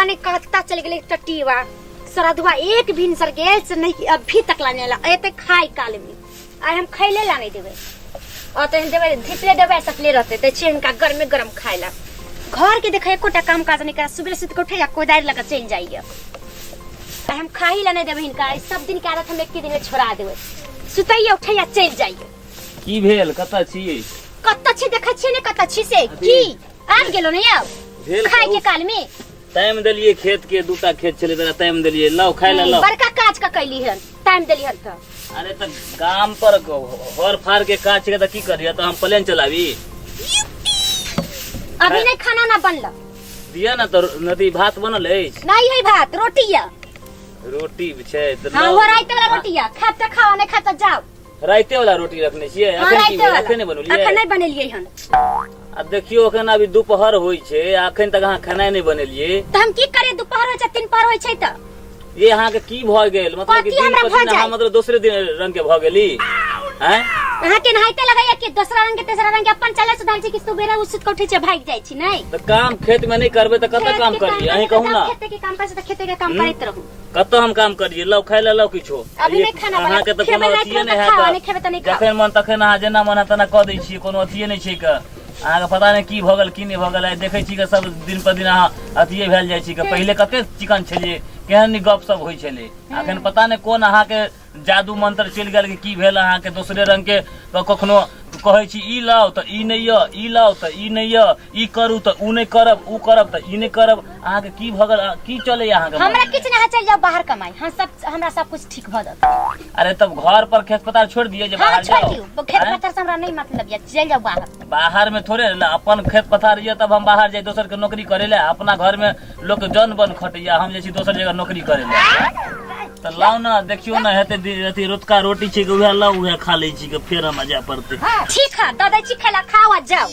नहीं कत्ता चल गेलै टटीवा सरदुआ एक भिनसर गेल से नहीं अभी तक लाने ला एते खाई काल में आइ हम खैले ला नहीं देबै और तहन देबै धिपले देबै सपले रहते ते छै हिनका गरमे गरम खाए ला। घर के देखे एकोटा काम काज नहीं करा, सुबह सुत के उठे या कोदारि लगा चलि जाइए। आइ हम खाही ला नहीं देबै हिनका, ई सब दिन के आदत हम एक दिन में छोड़ा देबै। सुतैया उठैया चलि जाइए। की भेल, कतऽ छी? कतऽ छी देखै छियै ने कतऽ छी से की आबि गेलो ने आब भेल खाय के काल में? टाइम देलियै खेत के, दूटा खेत छलै तकरा टाइम देलियै, लाउ खाय लए लाउ। बड़का काज के कैली हन, टाइम देली हन तऽ। अरे तऽ गाम पर हर फार के काज छै तऽ की करियै, तऽ हम प्लेन चलाबी? अभी नहीं खाना ना बनल। दिया ना तऽ नदी भात बनल अछि? नहीं है भात, रोटी है। रोटी छै तऽ हाँ, लाउ। वो राइते वाला रोटी है, खाब तऽ खाओ, नहीं खाब तऽ जाओ। राइते वाला रोटी रखने छियै? हाँ, अखन की राइते भेल? वाला। अखन नहि बनौलियै? अखन नहीं बनेलियै हन। आ देखियौ अखन अभी दुपहर होइ छै, अखन तक अहाँ खेनाइ नहि बनेलियै। तऽ हम की करियै, दुपहर होइ छै, तीन पहर होइ छै तऽ। ये अहाँके की भऽ गेल, मतलब कि कथी दिन हमरा पर भऽ दिन अहाँ जाय? मतलब दोसरे दिन रंग के भऽ गेली हैं? अहाँके नहाइते लगैया कि दोसरा रंग के तेसरा रंग के अपन चले सुधार छै कि सुबेरे उठ के उठै छै भागि जाइ छी नहि? तऽ काम खेत में नहि करबै तऽ कतऽ खेत काम के करियै, काम अहीं कहू ना। खेते के काम करै छै तऽ खेते के काम करैत रहू। कतऽ हम काम करियै? लाउ खाय लए लाउ किछो। अभी नहि खाना बना। अहाँके तऽ खेबै कोनो रातिमे अथिये तऽ नहि खाउ, हैत। नहि खेबै तऽ नहि खाउ। जखन मन तखन अहाँ जेना मन हैत तेना कऽ दै छियै, कोनो अथिये नहि छै के। अहाँके पता नहि की भऽ गेल की नहि भऽ गेल, आइ देखै छी के सब दिन पर दिन अहाँ अथिये भेल जाइ छी के। पहिले कते चिकन छलियै, केहन नीक गप सब होइ छलै, अखन पता नहि कोन अहाँके जादू मंत्र चलि गेल कि की भेल अहाँके दोसरे रंग के। तऽ कखनो कहै छी ई लाउ तऽ ई नहि यऽ, ई लाउ तऽ ई नहि यऽ, ई करू तऽ ऊ नहि करब, ऊ करब तऽ ई नहि करब। अहाँके की भऽ गेल, की चलैया अहाँके हमरा मनमे? किछु नहि, चलि जाउ बाहर कमाइ, हम सब हमरा सब कुछ ठीक भऽ जायत। अरे तब घर पर खेत पथार छोड़ि दियै जे हाँ बाहर छोड़ि जाउ? दियौ खेत आँय? पथार से हमरा नहि मतलब यऽ, चलि जाउ बाहर। बाहर में थोड़े ल, अपन खेत पथार यऽ तब हम बाहर जाइ दोसर के नौकरी करे ले? अपना घर में लोक जन बन खटैया, हम जाइ छी दोसर जगह नौकरी करे ले। तऽ लाउ ने, देखियौ ने हेतै अथी रोतका रोटी छै कि उएह लाउ, उएह खा लै छी के फेर हमरा जाय पड़तै। ठीक है, दऽ दै छी खाय ला, खाओ आ जाउ।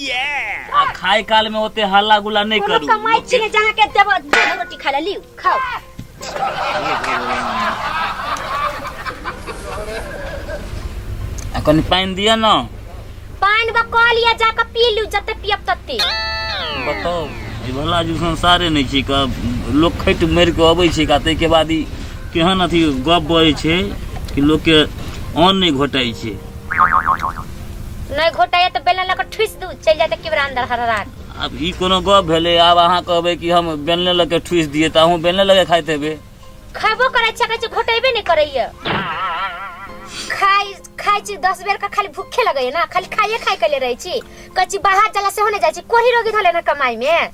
आ खाय काल में ओते हल्ला गुल्ला नहि कोनो करू। कमाइ छी ने जहाँ के देब देब रोटी खाय ला, लिउ खाओ। आ कनि पानि दिअ ने। पानि बा कल या जाके पी लू, जते पियब तते। बताउ ई भला जे संसारे नहि छै का, लोक खटि मरि कऽ अबै छै का, ताहिके बाद ई केहन अथी गप बजै छै कि लोकके अन्न नहि घोटाइ छै। नहि घोटाइया तऽ बेलन लऽ कऽ ठुसि दू, चलि जायत केबरा अंदर हरहरा कऽ। आब ई कोनो गप भेलै? आब अहाँ कहबै कि हम बेलने लऽ के ठुसि दियै तऽ अहूँ बेलने लऽ के खाइत हेबै। खयबो करै छै, कहै छै घोटेबे नहि करैया। खाइ खाइ छी 10 बेर के, खाली भूखे लगैया ना, खाली खाइए खाइ के ले रहै छी। कहै छी बाहर जाला सेहो नहि जाइ छी, कोढ़ी रोगी धले ना कमाई में।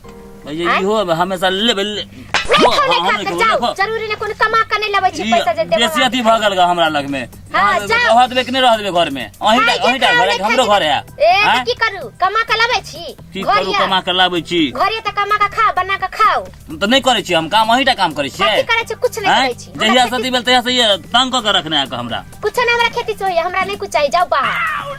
ये इहो हमेशा लेबै ले। नहीं खाओ, नहीं हम खाओ नहि तऽ खेबो, जाओ। देखो। जरूरी नहि, कोनो कमा के नहि लबै छी ई पैसा जे देबै। बेसी अथी भऽ गेल ग हमरा लग में। हाँ, जाओ। रह देबै कि नहि रह देबै घर में? अहीं टा खाइ के अहीं टा खाओ, घर है नहि कि हमरो खाइ घर है? ए तऽ आँय? की करू, कमा के लबै छी? की घर करू या कमा के लाबै छी? घरे तऽ कमा के खाओ, बना के खाओ। तऽ नहि करै छी हम काम, अहीं टा काम करै छियै। कथी करै छी? कुछ नहि आँय? करै छी। हमरा जहिया खेती सती भेल तहिया से ये तंग कऽ के रखने है हमरा। कुछ नहि हमरा खेती से होइया, हमरा नहि कुछ चाही, जाओ बाहर।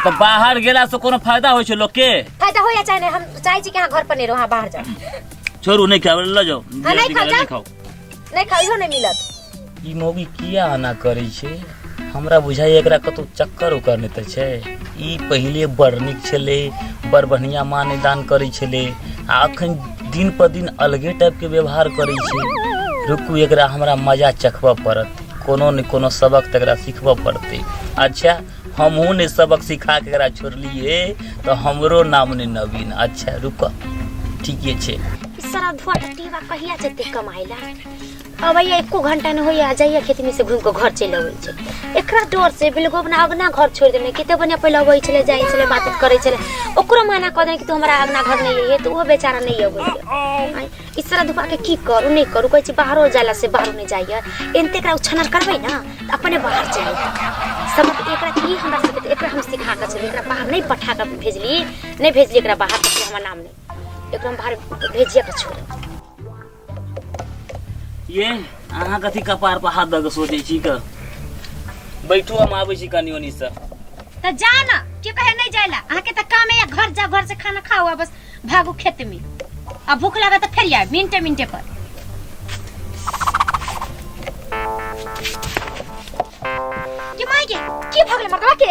तऽ बाहर गेला से कोनो फायदा होइ छै लोक के? फायदा होइया चाहे नहि, हम चाहै छी कि अहाँ घर पर नहि रहू, अहाँ बाहर जाओ। छोड़ू, नहि खायब, लऽ जाउ। हाँ, नहि खाउ, नहि जाउ। खाउ। नहि खाओ, इहो नहि मिलत। ई मौगी किया एना करै छै? हमरा बुझाइए एकरा कतौ चक्कर उक्कर नहि तऽ छै। ई पहिले बड़ नीक छलै, बड़ बढ़िआँ मान दान करै छलै, आ अखन दिन पर दिन अलगे टाइपके व्यवहार करै छै। रुकू, एकरा हमरा मजा चखबऽ पड़त, कोनो ने कोनो सबक तऽ एकरा सिखबऽ पड़तै। अच्छा हमहूँ नहि सबक सिखा के एकरा छोड़लियै तऽ हमरो नाम नहि नवीन। अच्छा रुकऽ, ठीके छै। ई सारा धुआ टीवा कहिया जेतै कमाइ ला? अबैया एको घंटा नहि होइया, जाइया खेत में से घूम के घर चलि अबै छै। एकरा डर से बिलगो अपना अगना घर छोड़ि देने। कते बढ़िया पहिले अबै छलै, जाइ छलै, बात करै छलै। ओकरो मना कऽ देने कि तू हमरा अगना घर नहि अइहे, तऽ ओहो बेचारा नहि अबैया। ई सारा धुपा के की करू नहि करू, कहै छी बाहरो जाला से बाहरो नहि जाइया। एनते एकरा उछनर करबै ने तऽ अपने बाहर चलि जेतै। सबक एकरा की हमरा सिखेतै? एकरा हम सिखा कऽ चलबै। एकरा बाहर नहि पठा कऽ भेजली, नहि भेजली एकरा बाहर तऽ हमर नाम नहि। एकरा हम बाहर भेजिए कऽ छोड़ब। ये अहाँ कथी कपार पर हाथ दऽ कऽ सोचै छी के? बैठू, हम आबै छी कनि ओनी से। तऽ जा ना, के कहे नहीं जाइला? अहाँ के तऽ काम है घर जाओ, घर से खाना खाओ आ बस भागू खेत में। आ भूख लगा तऽ फेर आए मिनटे मिनटे पर। के माय के की भऽ गेलै मर्दवा के?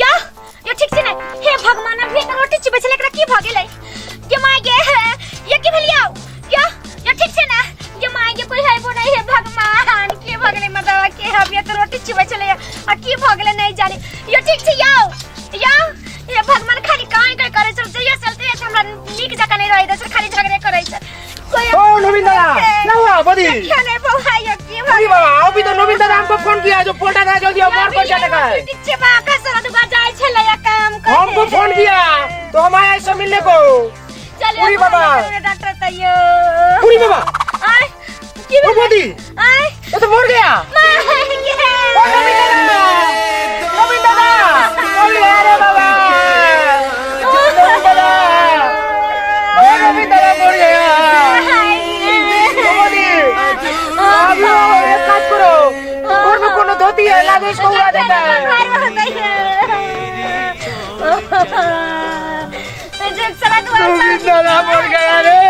या यो ठीक छै ने? हे भगवान, अभी तऽ रोटी चिबै छलै, एकरा की भऽ गेलै? के माय गे, ये की भेलियौ? या या चुबै छलै आ की भऽ गेलै नहि जानी। यो ठीक छै यौ, यौ ये भगवान खाली काहे काहे करै छै, जहिया चलते छै हमरा नीक जकाँ नहि रहै दै छै, खाली झगड़े करै छै। कोई ओ नवीन दादा, क्या हुआ बदी? देखियो नहीं बौआ, यो की भऽ अरे बाबा, अभी तो नवीन दादा हमको फोन किया, जो पोल्टा था जल्दी आओ, मार पर जाने का है। ठीक छै बा, कसर दुआ जाइ छलै या काम करे। हमको फोन किया तो हम आए ऐसे मिलने को। चलिए पूरी बाबा। डॉक्टर तैयो। पूरी बाबा। आय की ओ भेलै? मोदी। आय ये तो मर गया। मार गया। ओ नवीन दादा, नवीन दादा मर गया रे बाबा। नवीन दादा, ओ नवीन दादा मर गया। ओ मोदी, अभी वो एक काज करो, घर में कोनो धोती है ला दो, इसको उड़ा देता है। नवीन दादा मर गया रे,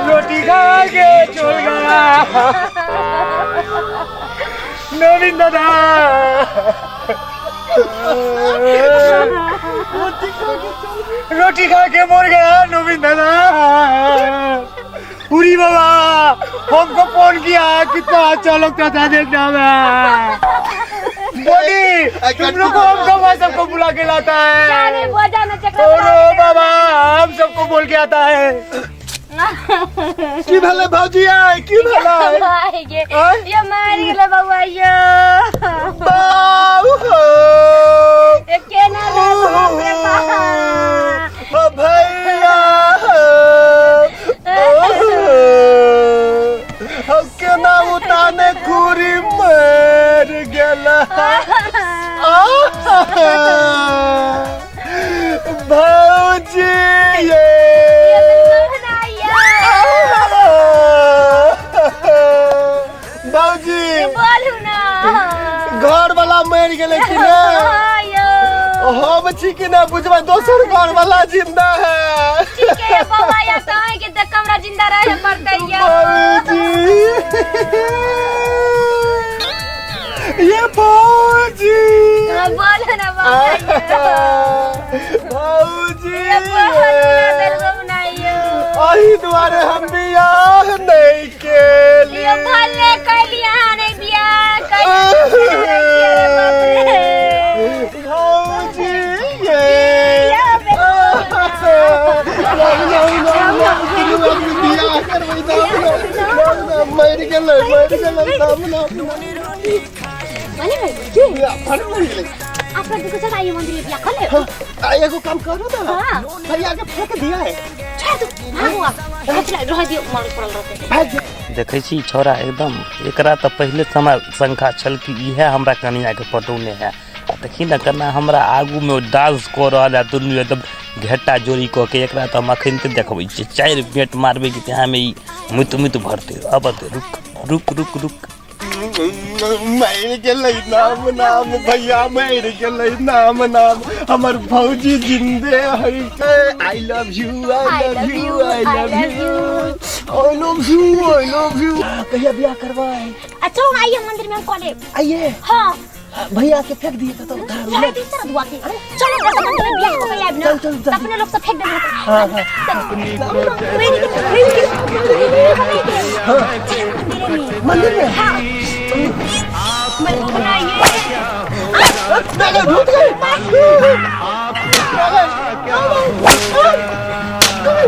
रोटी खा के चल गया नवीन दादा। रोटी खा के मर गया नवीन दादा। पूरी बाबा हमको फोन किया, कितना अच्छा लगता था देखना में। बोली तुम लोग को हमको भाई सबको बुला के लाता है। और बाबा हम सबको बोल के आता है। की भेलै भौजी आइ, की भेलै? आँय? ये मार गेलै बौआ यो। बाबू हो। ये केना बाप रे बाप। ओ भैया हो। ओ केना उताने खुरी मर गेला। भौजी ये। भौजी बोलू ना। घर वाला मर गेलै कि ने? हम छी कि ना बुझबै, दोसर घर वाला जिंदा है। ठीक है बौआ, या तो है कि तक हमरा जिंदा रहे पड़तै यो। भौजी ये भौजी। बोलू ना बौआ यो। भौजी ये बोलू ना यो। अही दुआरे हम बियाह नहीं केली। यो भले कैली अहाँ नहीं बियाह कैली। भौजी ये। बियाह करबै मरि गेलै, मरि गेलै। भले भाइ के मरि गेलै। अपना दुको चल आइए मंदिर में बियाह कर ले। एगो काम करू ना, हाँ। भैया के फेंक दिया है। छोड़ दो, भागो आप। कचरा रह दियो, मर पड़ल रहते। भाग। देखै छी छौड़ा एकदम, एकरा तऽ पहिले से हमरा शंका छल कि इएह हमरा कनियाके पटौने है। आ देखी ने केना हमरा आगूमे ओ डांस कऽ रहल है दुनू एकदम घेटा जोड़ी कऽ के। एकरा तऽ हम अखन तऽ देखबै छियै, 4 बेट मारबै कि तेहामे ई मुत मुत भरतै। अब रुक रुक रुक रुक। मरि गेलै नाम नाम भैया, मरि गेलै नाम नाम, हमर भौजी जिंदे है। I love you, I love you, I love you, I love you, I love you. कहिया बियाह करबै? अच्छा हम आइए मंदिर में हम कॉलेज। आइए। हाँ। भैया के फेंक दिए तो उधार। छोड़ दी सर दुआ के। चलो ना तो मंदिर में बियाह हो गया अब ना। चल, चल, चल। अपने लोग सब फेंक देंगे। हाँ, हाँ। मंदिर में। हाँ। मैं भूत गई।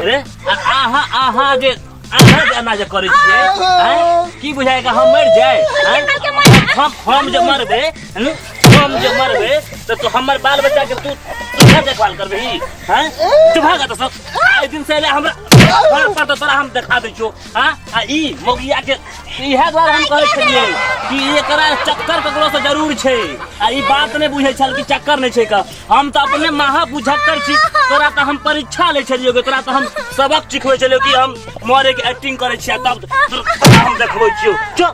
रे आहा आहा जे अहाँ जे एना जे करै छियै, आँय? की बुझाएगा हम मरि जाए? आँय? हम जे मरबै, हम जे मरबै तऽ तू हमर बाल बच्चा के तू तू देखभाल करबही? हैं, तू भागा तऽ सब आइ दिन से हमरा घर पर तऽ तोरा हम देखा दै छियौ। हाँ, आ ई मोगिया के इएह दुआरे हम कहै छलियै कि एकरा चक्कर ककरो से जरूर छै, आ ई बात नहि बुझै छल कि चक्कर नहि छै। का हम तऽ अपने महा बुझक्कर छी। तोरा तऽ हम परीक्षा लै छलियौ, तोरा तऽ हम सबक सिखबै छलियौ कि हम मरे के एक्टिंग करै छियै, तब तोरा हम देखबै छियौ। चल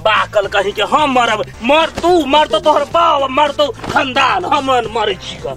बाकल कहीं के, हम मरब मर तू, मर तो तोहर बाप, मर तो खानदान, हम मरै छी का।